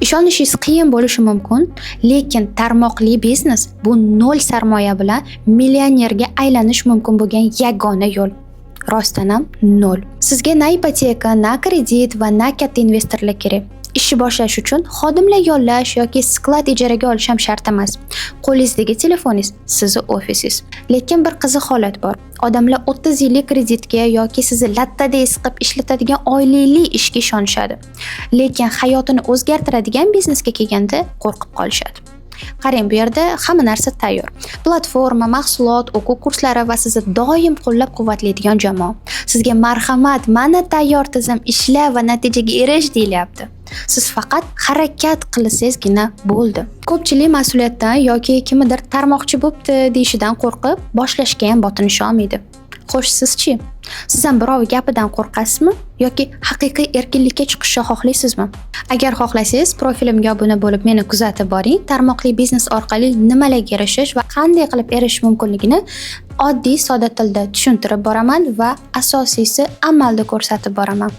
Ishonishingiz qiyin bo'lishi mumkin, lekin tarmoqli biznes bu nol sarmoya bilan millionerga aylanish mumkin bo'lgan yagona yo'l. Rostdan ham nol. Sizga na ipoteka, na kredit va na katta investorlar kerak. Ishni boshlash uchun xodimlar yollash yoki склад ijaraga olish ham shart emas. Qo'lingizdagi telefoningiz sizni ofisingiz. Lekin bir qiziq holat bor. Odamlar 30 yillik kreditga yoki sizni lattaday siqib ishlatadigan oylikli ishga ishonishadi. Lekin hayotini o'zgartiradigan biznesga kelganda qo'rqib qolishadi. Qarang, bu yerda hamma narsa tayyor. Platforma, mahsulot, o'quv kurslari va sizni doim qo'llab-quvvatlaydigan jamoa. Sizga marhamat, mana tayyor tizim, ishla va natijaga erish deyilyapti. Siz faqat harakat qilsangizgina bo'ldi. Ko'pchilik mas'uliyatdan yoki kimnidir tarmoqchi bo'pti deyishidan qo'rqib, boshlashga ham botinisha olmaydi. Xo'sh, sizchi? Siz ham birov gapidan qo'rqasizmi yoki haqiqiy erkinlikka chiqishni xohlaysizmi? Agar xohlasangiz, profilimga obuna bo'lib meni kuzatib boring. Tarmoqli biznes orqali nimalarga erishish va qanday qilib erishish mumkinligini oddiy, sodda tilda tushuntirib boraman va asosiysi, amalda ko'rsatib boraman.